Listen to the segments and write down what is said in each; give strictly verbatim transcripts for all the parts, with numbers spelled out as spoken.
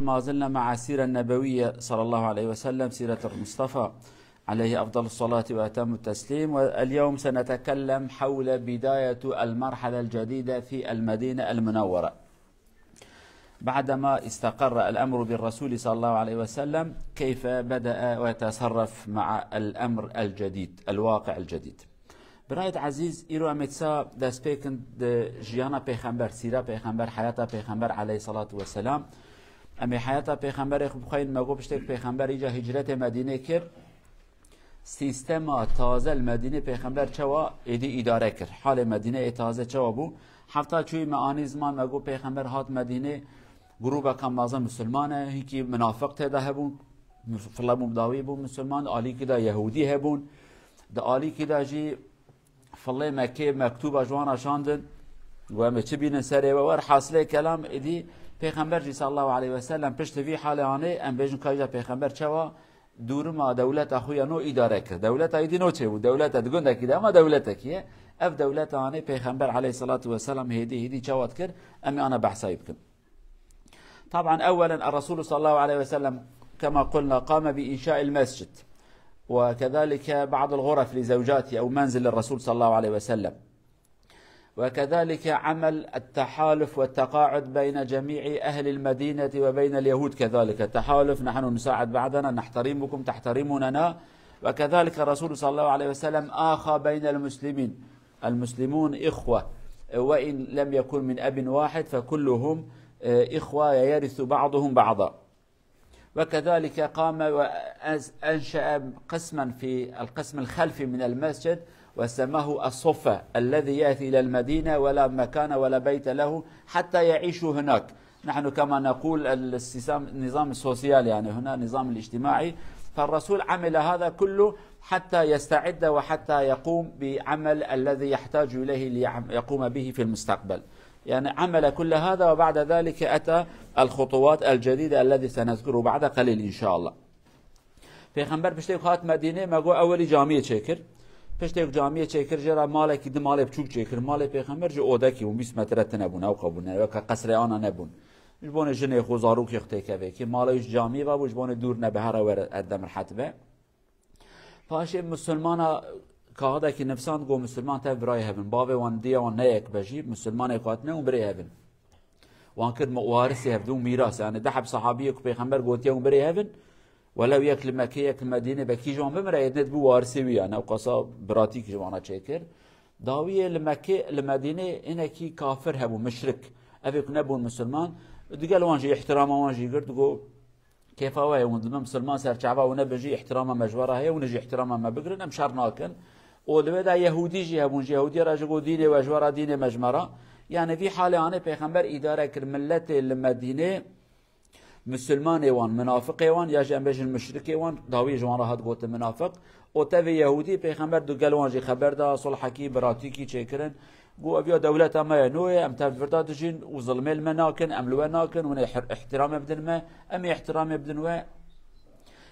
ما زلنا مع السيرة النبوية صلى الله عليه وسلم، سيرة المصطفى عليه أفضل الصلاة وأتم التسليم. واليوم سنتكلم حول بداية المرحلة الجديدة في المدينة المنورة. بعدما استقر الأمر بالرسول صلى الله عليه وسلم، كيف بدأ ويتصرف مع الأمر الجديد، الواقع الجديد. Birayê ezîz, îro em ê dîsa dest pê kin di jiyana pêxember, sîra pêxember, heyata pêxember aleyhissalatu vesselam. Em ê heyata pêxemberê xwe bixweynin, me got piştê ku pêxember îca hicretê Medînê kir, sîstema taze li Medînê pêxember çawa êdî îdare kir? Halê Medînê ê taze çawa bû? Hefta çûyî me anî ziman, me got pêxember hat Medînê, grûbeka mezin misilman e, hinkî minafiq tê de hebûn, file bûn dawî bûn misilman, alîkî de Yehûdî hebûn, di alîkî de jî filê Mekkê mektûba ji wan re şandin, got, "Em ê çi bînin serê we?" Werhasilê kelam, êdî pêxember jî sallallahu aleyhi ve sellem piştî vî halê anê, em bêjin ka îca pêxember çawa dûrima dewleta xwe ya nû îdare kir. Dewleta êdî nû çêbû, dewleta di gundekî de, ama dewletekî ye. Ev dewleta anê pêxember aleyhissalatu vesselam hêdî hêdî çawa dikir, em ê ana behsa wî bikin. طبعا، أولا، الرسول صلى الله عليه وسلم كما قلنا قام بإنشاء المسجد، وكذلك بعض الغرف لزوجاته أو منزل الرسول صلى الله عليه وسلم، وكذلك عمل التحالف والتقاعد بين جميع أهل المدينة وبين اليهود كذلك، تحالف، نحن نساعد بعضنا، نحترمكم تحترموننا، وكذلك الرسول صلى الله عليه وسلم آخى بين المسلمين، المسلمون إخوة، وإن لم يكن من أب واحد فكلهم، آه، إخوة يرث بعضهم بعضا. وكذلك قام وأنشأ قسما في القسم الخلفي من المسجد وسماه الصفة، الذي يأتي إلى المدينة ولا مكان ولا بيت له حتى يعيش هناك. نحن كما نقول السيسام-، النظام السوسيالي، يعني هنا النظام الاجتماعي. فالرسول عمل هذا كله حتى يستعد وحتى يقوم بعمل الذي يحتاج إليه ليقوم به في المستقبل. يعني عمل كل هذا وبعد ذلك أتى الخطوات الجديدة الذي سنذكره بعد قليل إن شاء الله. Pêxember piştê ku hat Medînê, me got ewilî camiyê çêkir. Piştê ku camiyê çêkir, jê re malekî, di malê biçûk çêkir. Malê pêxember ji odekî bûn, bîst metre tune bûn, ewqa bûn, ne weke qesrê ana nebûn. Ji bonê jinê xwe, zarokê xwe têkevê kir. Mala wî ji camiyê ve bû, ji bonê dûr nebe, here were erdem rehet be. Paşê misilmana kahidekî nivîsand, got misilman tev birayê hev in. Bavê wan, diya wan ne yek be jî, misilmanê ku hatine hûn birê hev in. Wan kir mi-, warisê hev, dû mîras. Yani deh heb sahabiyê ku pêxember gotiye hûn birê hev in, welew yek li Mekkê, yek li Medînê, be kî ji wan bimire, êdî dibû warisê wî, yani ew qasa biratîk ji wana çêkir. Dawiyê li Mekkê, li Medînê hinekî kafir hebû, muşrik. Evê ku nebûn misilman, digel wan jî îhtirama wan jî girt, got, "Kêfa we ye, hûn dibe misilman, serçava hûn nebin jî, îhtirama me ji we re heye, hûn jî îhtirama me bigirin, em şer nakin." Û li wê de Yehûdî jî hebûn, ji Yehûdiyê re jî got, "Dînê we ji we re, dînê me ji me re." Yani vî halê anê pêxember îdare kir, miletê li Medînê, misilmanê wan, minafiqê wan, ya jî em bêjin muşrikê wan, dawiyê ji wan re hat gotin minafiq. Û tevê Yehûdî, pêxember digel wan jî xeber da, sulhekî, biratîkî çêkirin. Got, "Ev ya dewleta me ye, nû ye, em tev vir de dijîn û zilmê li me nakin, em li we nakin, hûn ê hir-, îhtiramê bidin me, em ê îhtiramê bidin we.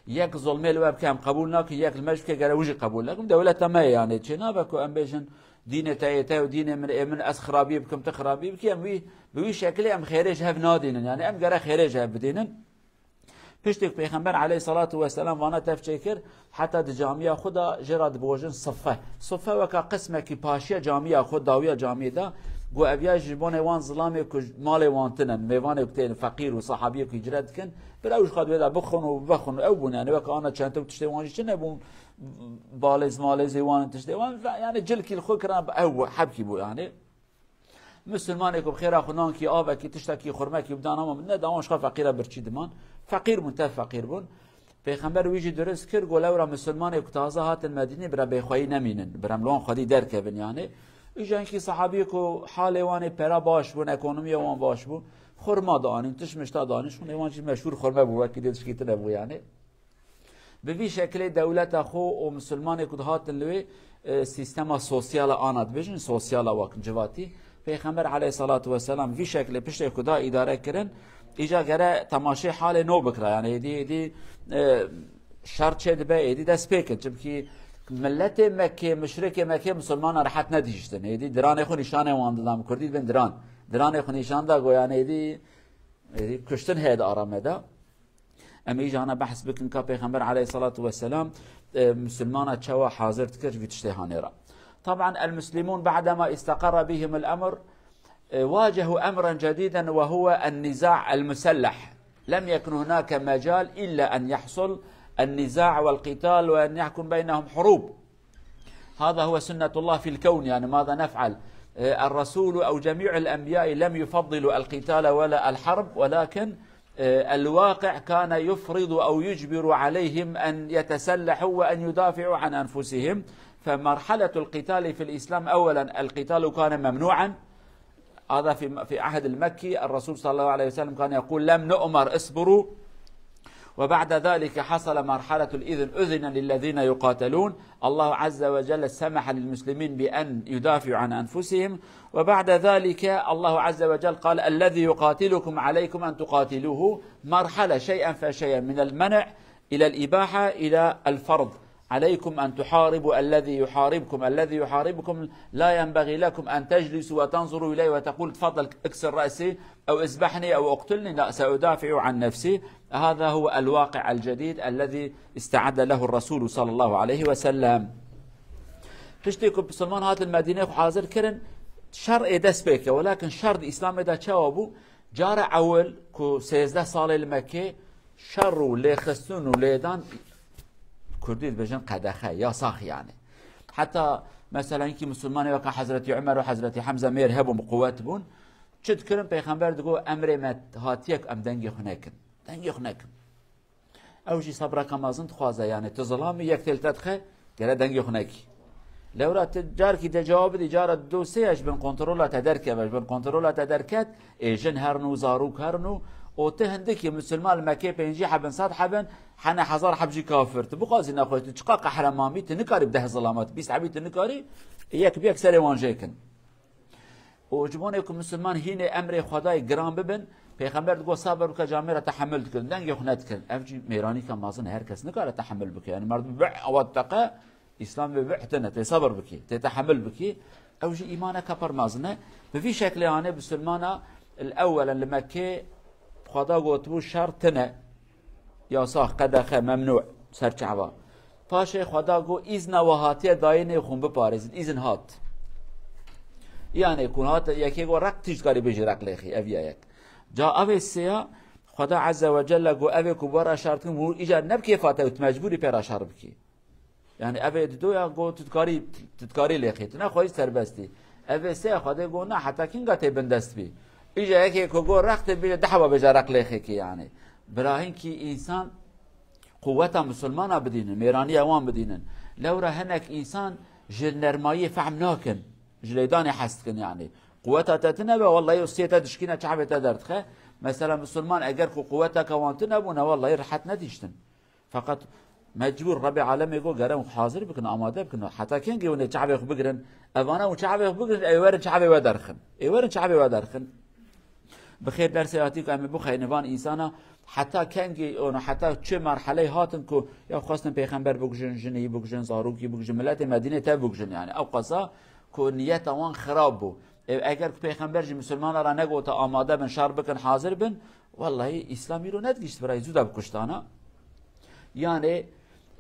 Yek zilmê li we bike, em qebûl nakin, yek li me jî bike, gere hûn jî qebûl nekin. Dewleta me ye, yani çê nabe ku em bêjin, dînê te yê te û dînê min ê min, ez xirabî bikim, tu xirabî bikî, em wî, bi wî şekilê em xêrê ji hev nadînin, yani em gere xêrê ji hev bidînin." Piştî ku Pêxember aleyhissalatu vesselam vana tev çêkir, heta di camiya xwe de jê re dibojin siffe. Siffe weka qismekî paşiya camiya xwe, dawiya camiyê de, got, "Ev ya ji bonê wan zilamê ku malê wan tune, mêvanê ku tên feqîr û sahabiyê ku hicret dikin, bira ew ji xwe di wê de bixwin û vexwin." Ew bûn, yani weka ana çente û tiştê wan jî çi nebûn, balêz malêzê wan, tiştê wan, yani cilkî li xwe kirin, ew hebkî bû, yani. Misilmanê ku bi xêra xwe nankî, avekî, tiştekî, xurmekî bidan, ama ne dawan, ji xwe feqîra birçî diman. Feqîr bûn, tev feqîr bûn. Pêxember wî jî dirist kir, got, "Lewra misilmanê ku taze hatin Medînê, bira bêxweyî nemînin, bira em li wan xwedî derkevin." Yani îja hinkî sahabiyê ku halê wan ê pera baş bûn, ekonomiya wan baş bû, xurma dianîn, tişt mişta dianîn, ji xwe wan jî meşhûr xurme bû, wekî dê tişkî tune bû yani. Bi vî şekilê dewleta xwe û misilmanê ku dihatin li wê, e, sîstema sosyala ana dibêjin, sosyala wek civatî. Pêxember aleyhissalatu vesselam vî şekilê piştê ku da îdare kirin, îca gere temaşê halê nû bikira. Yani êdî, êdî, e, şer çê dibe, êdî dest pê kin. Çimkî miletê Mekkê, muşrikê Mekkê misilmana rehet nedihiştin. Êdî diranê xwe nîşanê wan didan, bi kurdî dibên diran. Diranê xwe nîşan da, got yani êdî Êdî kuştin heye di ara me de. Em îjana behs bikin ka Pêxember aleyhissalatu vesselam, e, Musulmana çawa hazir dikir vî tiştê hanê re. طبعا المسلمون بعدما استقر بهم الأمر، e, واجهوا أمرا جديدا وهو النزاع المسلح. لم يكن هناك مجال إلا أن يحصل النزاع والقتال وأن يحكم بينهم حروب. هذا هو سنة الله في الكون، يعني ماذا نفعل؟ آه، الرسول أو جميع الأنبياء لم يفضلوا القتال ولا الحرب، ولكن، آه، الواقع كان يفرض أو يجبر عليهم أن يتسلحوا وأن يدافعوا عن أنفسهم. فمرحلة القتال في الإسلام، أولا القتال كان ممنوعا، هذا في، في عهد المكي، الرسول صلى الله عليه وسلم كان يقول: "لم نؤمر، اصبروا". وبعد ذلك حصل مرحلة الإذن، أذن للذين يقاتلون، الله عز وجل سمح للمسلمين بأن يدافعوا عن أنفسهم، وبعد ذلك الله عز وجل قال: "الذي يقاتلكم عليكم أن تقاتلوه"، مرحلة شيئا فشيئا من المنع إلى الإباحة إلى الفرض. عليكم أن تحاربوا الذي يحاربكم، الذي يحاربكم لا ينبغي لكم أن تجلسوا وتنظروا إليه وتقول: "تفضل اكسر رأسي أو اذبحني أو اقتلني"، لا، سأدافع عن نفسي. هذا هو الواقع الجديد الذي استعد له الرسول صلى الله عليه وسلم. Piştî ku Musulman hatin Medînê xwe hazir kirin, şer ê dest pê kir. Welakin şer di Îslamê de çawa bû? Cara ewil ku sêzdeh salê li Mekkê şer û lêxistin û lêdan, Kurdî dibêjin qedexe, yasax yani. Heta mesela hinkî Musulmanê weke Hezretî Umer û Hezretî Hemze mêr hebûn, bi quwet bûn. Çi dikirin? Pêxember digot: "Emrê me hatiye ku em dengê xwe nekin. Dengê xwe nekin." Ew jî sebreke mezin dixwaze, yani tu zilam î, yek tê li te dixe, gere dengê xwe nekî. Lewra tu carkî de cewab bidî, cara du sê ji bin kontrola te derkeve, ji bin kontrola te derket, ê jin herin û zarok herin û, û tu hindikî Musulman li Mekkê pêncî hebin, sed hebin, hene hezar heb jî kafir. Tu bixwazî nexwe, tu çiqa qehreman bî, tu nikarî bi deh zilama, tu bîst hebî tu nikarî, yek bi yek serê wan jêkin. Û ji bonê ku Musulman hînê emrê Xwedayê giran bibin, Pêxember digot: "Sabir bike, camê re tehemil dikin, dengê xwe nedikin." Ev jî mêranîka mezin e, her kes nikare tehemil bike. Yani merdim bi awa diteqe, Îslam vê bi tine, tê sabir bikî, tê tehemil bikî. Ew jî îmaneke pir mezin e. Bi vî şeklê anê Musulmana li ewwelen li Mekkê Xweda gotibû şer tine. Yasax, qedexe, memnû, serçava. Paşê Xweda got, îzna we hatiye dayînê xwe biparêzin, îzin hat. Yani ku hat yekê got req, tî ji karî bêjî req lêxî, ev ya yek. Ca evê sêya, Xweda Azze ve Celle got, evê ku we re şer dikin, hû îcar ne bi kêfa te, tu mecbûrî pê re şer bikî. Yani evê didoya got, tu dikarî, tu dikarî lêxî, tu nexwayî serbestî. Evê sê Xwedê got, na, heta kinga tê bindest bî. Îja yekê ku got req, tê bêje deh heba bêje req lêxê kî yani. Bira hinkî însan quweta Musulmana bidînin, mêraniya wan bidînin. Lewra hinek însan ji nermayiyê fehm nakin, ji lêdanê hez dikin yani. Quweta te tine be, wellahî sê te dişkîne, çavê te derdixe. Mesela Musulman eger ku quweteke wan tine bûne, wellahî rehet nedîştin. Feqet mecbûr Rebê Alemê got, gere hûn hazir bikin, amade bikin. Heta kengê hûn ê çavê xwe bigirin? Evana hûn çavê xwe bigirin, ê werin çavê we derxin. Ê werin çavê we derxin. Bi xêr dersê hatî ku em ê bixeynin van însana, heta kengê, ono, heta çi merheleyê hatin ku ya xwestin pêxember bikujin, jinî bikujin, zarokî bikujin, miletê Medînê te bikujin yani. Ew qasa ku niyeta wan xirab bû. Ê, eger ku pêxember jî Musulmana re negota amade bin, şer bikin, hazir bin, wellahî Îslam îro nedigihîşt birayî, zû de bikuştana. Yani,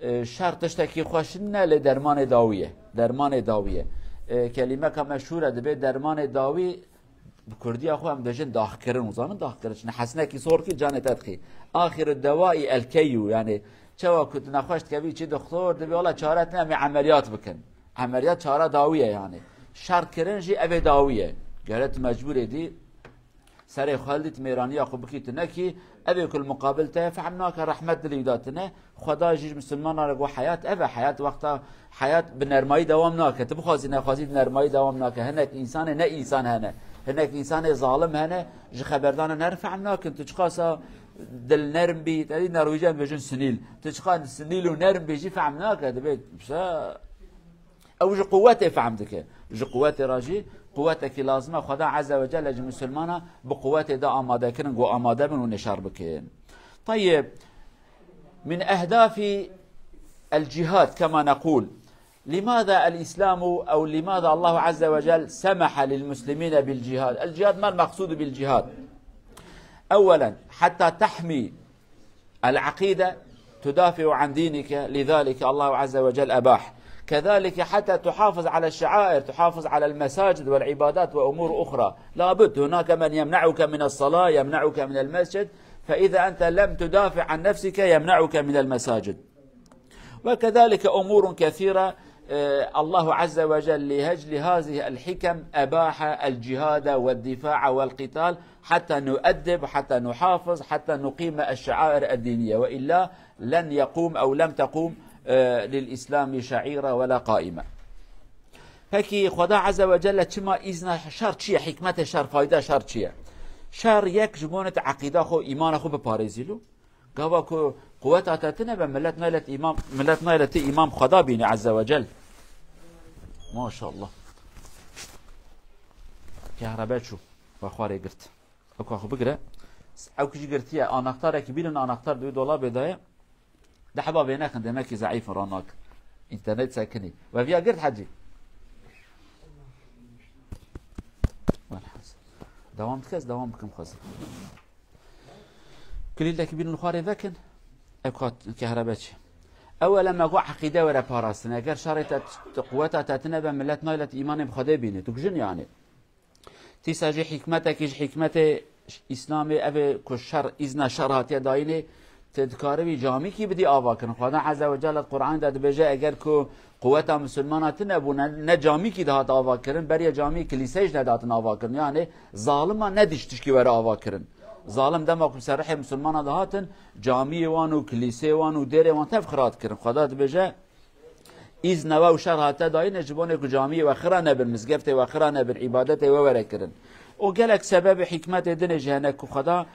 e, şer tiştekî xweş ne, lê dermanê dawî ye. Dermanê dawî ye. E, kelîmeka meşhûr e, dibê dermanê dawî, bi kurdiya xwe em dibêjin daxkirin, û zanin daxkirin. Şimdi hesnekî sor kî canê te dixî. Axîru dewayî el keyû, yani çawa ku tu nexweş dikevî çi doktor, dibê wela çare tine, em ê emeliyat bikin. Emeliyat çare dawî ye yani. Şer kirin jî evê dawî ye. Gere tu mecbûrê dî serê xwe hildî, tu mêraniya xwe bikî, tu nekî, evê ku li muqabil te ye fehm nake, rehmet dilî wî da tine. Xweda jî ji Musulmana re got, heyat ev e, heyat wexta, heyat bi nermayî dewam nake. Tu bixwazî nexwazî bi nermayî dewam nake. Hinek însanê ne însan hene. Hinek însanê zalim hene, ji xeberdanan herin fehm nakin. Tu çiqasa dilnerm bî, te dî Norwêciyan dibêjin sinîl. Tu çiqa sinîl û nerm bî jî fehm nake. Dibê, se-, Ew ji quwetê fehm dike. Ji quwetê re jî quwetekî lazim e. Xweda Azze ve Celle ji Musulmana bi quwetê de amade kirin, got amade bin û nêşar bikin. Tayyib, min ehdafi el cihad kema nequl. Limaza el Islamu ew limaza Allahu Azze ve Celle semaha lil muslimine bil cihad? El cihad, ma el meqsudu bil cihad? أولا حتى تحمي العقيدة، تدافع عن دينك، لذلك الله عز وجل أباح. كذلك حتى تحافظ على الشعائر، تحافظ على المساجد والعبادات وأمور أخرى. لابد هناك من يمنعك من الصلاة، يمنعك من المسجد، فإذا أنت لم تدافع عن نفسك يمنعك من المساجد. وكذلك أمور كثيرة، آه، الله عز وجل لأجل هذه الحكم أباح الجهاد والدفاع والقتال حتى نؤدب، حتى نحافظ، حتى نقيم الشعائر الدينية، وإلا لن يقوم أو لم تقوم، آه، للإسلام شعيرة ولا قائمة. Peki Xweda Azze ve Celle çima îzna şer çi ye? Hikmetê şer, fayda şer çi ye? Şer yek ji bo ne te eqîda xwe, îmana xwe biparêzî lo. Gava ku quweta te tine be, millet naylet îmam, millet naylet îmam Xweda bîne Azze ve Cel. Maşallah. Kehrebe çû. Ve xwarê girt. Eka xwe bigire. Ew kî jî girtiye. Anahtarekî bînin, anahtar di wî dolabê de ye. Dehba vê nexin, demek ki zeîf in, ranak. Înternet sekinî. We viya girt hecî. Welhasil. Devam dike, ez devam bikim xwezî. Kilîldekî bînin xwarê vekin. Ev kat kehrebe çi? Ewele me got eqîde were parastin. Eger şerê te, te quweta te tine be, millet naylet îmanê bi Xwedê bîne. Tu gijin yani. Tîsa jî hikmetekî ji hikmetê Îslamê, ev ê ku şer, îzna şer hatiye dayînê, tu dikaribî camîkî bidî ava kirin. Xweda Azze ve Celle Qur'an de dibêje, eger ku quweta misilmana tine bû, ne, ne camîkî dihat ava kirin, beriye camî kilîseyê jî nedatin ava kirin. Yani zalima nedîş tişkî were ava kirin. Zalim dema ku ser rihê misilmana dihatin, camiyê wan û kilîseyê wan û dêrê wan tev xirat kirin. Xweda dibêje, Îzna we û şer hate dayîne ji bonê ku camiyê we xira nebin, mizgeftê we xira nebin, îbadetê we were kirin. Û gelek sebebê hikmetê dinê jî hene ku Xweda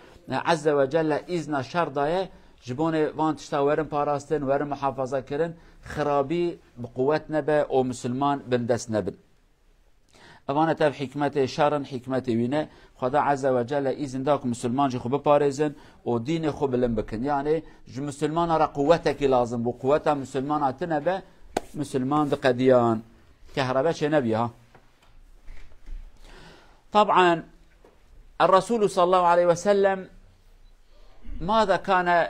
Azze ve Celle îzna şer daye, ji bonê van tişta werin parastin, werin muhafaza kirin, xirabî bi quwet nebe û misilman bin dest nebin. Evane tev hikmetê şer in, hikmetê wî ne. Xweda Azze ve Celle îzin da ku misilman jî xwe biparêzin û dînê xwe bilind bikin. Yani ji misilmana re quwetekî lazim bû. Quweta misilmana tine be, misilman diqediyan. Kehrebe çênebiye ha. طبعا الرسول صلى الله عليه وسلم ماذا كان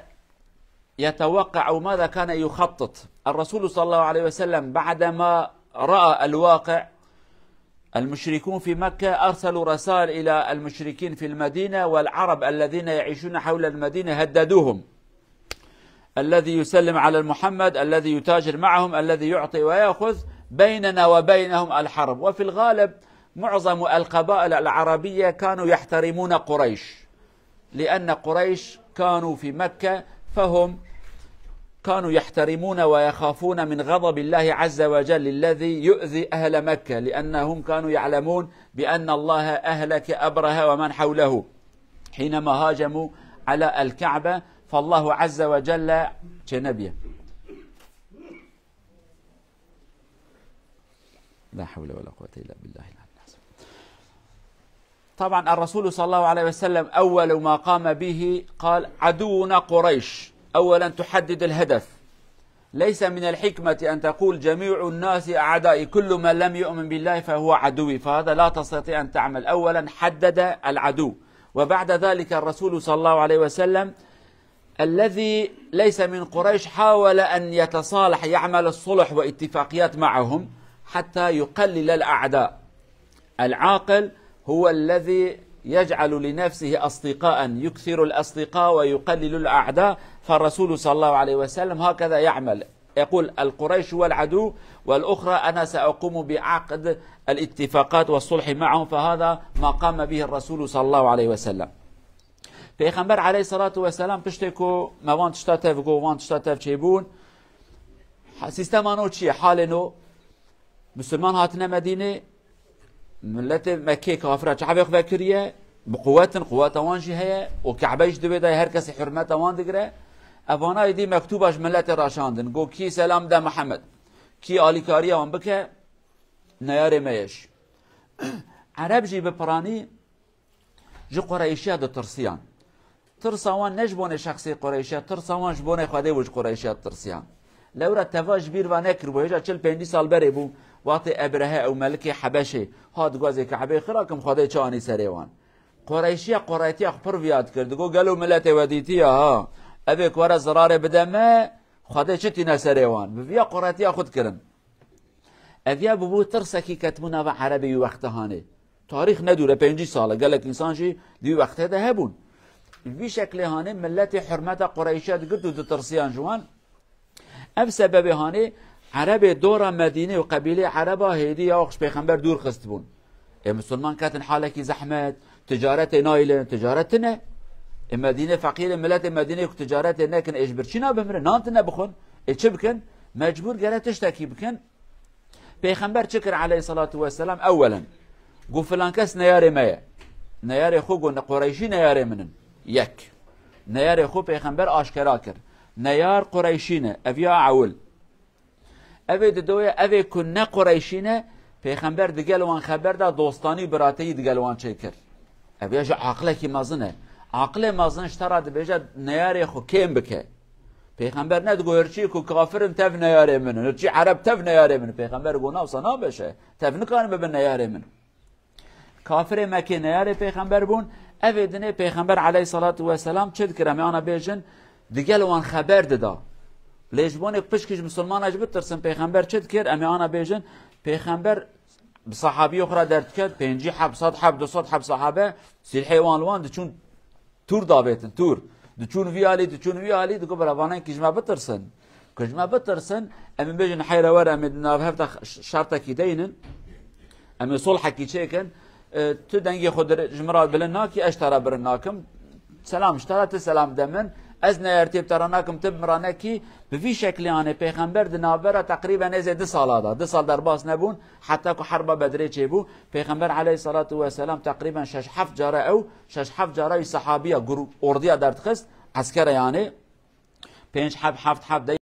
يتوقع أو ماذا كان يخطط؟ الرسول صلى الله عليه وسلم بعدما رأى الواقع، المشركون في مكة أرسلوا رسائل إلى المشركين في المدينة، والعرب الذين يعيشون حول المدينة هددوهم. الذي يسلم على محمد، الذي يتاجر معهم، الذي يعطي ويأخذ، بيننا وبينهم الحرب. وفي الغالب معظم القبائل العربية كانوا يحترمون قريش، لأن قريش كانوا في مكة، فهم كانوا يحترمون ويخافون من غضب الله عز وجل الذي يؤذي أهل مكة، لأنهم كانوا يعلمون بأن الله أهلك أبرهة ومن حوله حينما هاجموا على الكعبة، فالله عز وجل، çênebiye. لا حول ولا قوة إلا بالله العلي العظيم. طبعا الرسول صلى الله عليه وسلم أول ما قام به قال: عدونا قريش. أولا تحدد الهدف. ليس من الحكمة أن تقول: جميع الناس أعدائي، كل من لم يؤمن بالله فهو عدوي، فهذا لا تستطيع أن تعمل. أولا حدد العدو، وبعد ذلك الرسول صلى الله عليه وسلم الذي ليس من قريش حاول أن يتصالح، يعمل الصلح واتفاقيات معهم حتى يقلل الأعداء. العاقل هو الذي يجعل لنفسه أصدقاء، يكثر الأصدقاء ويقلل الأعداء، فالرسول صلى الله عليه وسلم هكذا يعمل، يقول: القريش هو العدو، والأخرى أنا سأقوم بعقد الاتفاقات والصلح معهم، فهذا ما قام به الرسول صلى الله عليه وسلم. Pêxember aleyhissalatu vesselam piştê ku me van tişta tev got, van tişta tev çêbûn, ha, sîstema no çi ye? Halê no, misilman hatine Medînê, miletê Mekkê kafira çavê xwe vekiriye, bi quwet in, quweta wan jî heye û Ke'be jî di wê de ye, her kesê hurmeta wan digire. Evana êdî mektuba ji miletê raşandin, got: kî selam de Mihemed, kî alîkariya wan bike, neyarê me ye jî. Ereb jî bi piranî ji Qureyşiya ditirsiyan. Tirsa wan ne ji bonê şexsê Qureyşiya, tirsa wan ji bonê Xwedê bû, ji Qureyşiya ditirsiyan. Lewra teva ji bîr ve nekiribû, hêja çil pêncî sal berê bû, wextê Ebrehe ew melikê Hebeşê hat gazê Ke'bê xira kim, Xwedê çi anî serê wan. Qureyşiya quretiya xwe pir viya dikir. Digo gelo miletê we dîtiye ha. Evê ku were zirarê bide me, Xwedê çi tîne serê wan. Bi viya quretiya xwe dikirin. Ev ya bûbû tirsekî ketibû nava Erebê wî wexte hanê. Tarîx ne dûr e, pêncî sal e. Gelek însan jî di wî wextê de hebûn. Bi vî şeklê hanê miletê hurmeta Qureyşiya digirt û ditirsiyan ji wan. Ev sebebê hanê Erebê dora Medînê û qebîlê Ereba hêdî ya xwe ji Pêxember dûr xistibûn. Ê Misilman ketin halekî zehmet, ticaretê naylin, ticaret tine. Ê Medînê feqîrê, miletê Medînê ku ticaretê nekin, ê ji birçîna bimirin, nan tine bixwin. Ê çi bikin? Mecbûr gere tiştekî bikin. Pêxember çi kir aleyhissalatu vesselam? Ewwelen, got filan kes neyarê me ye. Neyarê xwe got, ne Qureyşî neyarê min in. Yek. Neyarê xwe Pêxember aşkera kir. Neyar Qureyşî ne. Ev ya ewil. Evê didoye, evê ku ne Qureyşî ne, Pêxember digel wan xeber da, dostanî, birateyî digel wan çêkir. Ev ya jî aqilekî mezin e. Aqilê mezin ji te re dibêje neyarê xwe kêm bike. Pêxember nedigo hirçî ku kafir in tev neyarê min in, hirçî Ereb tev neyarê min in. Pêxember got na wisa nabeşe. Tev nikarin bibin neyarê min. Kafirê Mekê neyarê Pêxember bûn. Evê dinê Pêxember aleyhissalatu vesselam çi dikir? Em ê ana bêjin, digel wan xeber dida. Lê ji bonê pişkî ji Misilmana jî bitirsin, Pêxember çi dikir? Em ê ana bêjin, Pêxember bi sahabiyê xwe re derdiket, pêncî heb, sed heb, du sed heb sahabe, silhê wan li wan diçûn tûr davêtin, tûr. Diçûn vî alî, diçûn vî alî, digot, "Bira, vanenkî ji me bitirsin." Ku ji me bitirsin, em ê bêjin, "Heyre were, em ê di nav hev de ş-, şertekî deynin. Em ê sulhekî çêkin. E, tu dengê xwe dir-, ji min re bilind nakî, ez ji te re bilind nakim. Selam ji te re, tu selam de min. Ez neyartiyê bi te re nakim, tu bi min re nekî." Bi vî şeklê anê Pêxember di navbera teqrîben nêzê du sala de, du sal derbas nebûn, heta ku herba Bedrê çêbû. Pêxember aleyhissalatu vesselam teqrîben şeş heft cara ew, şeş heft cara wî sehabiya, gru-, ordiya derdixist, eskere yani. Pênc heb, heft heb de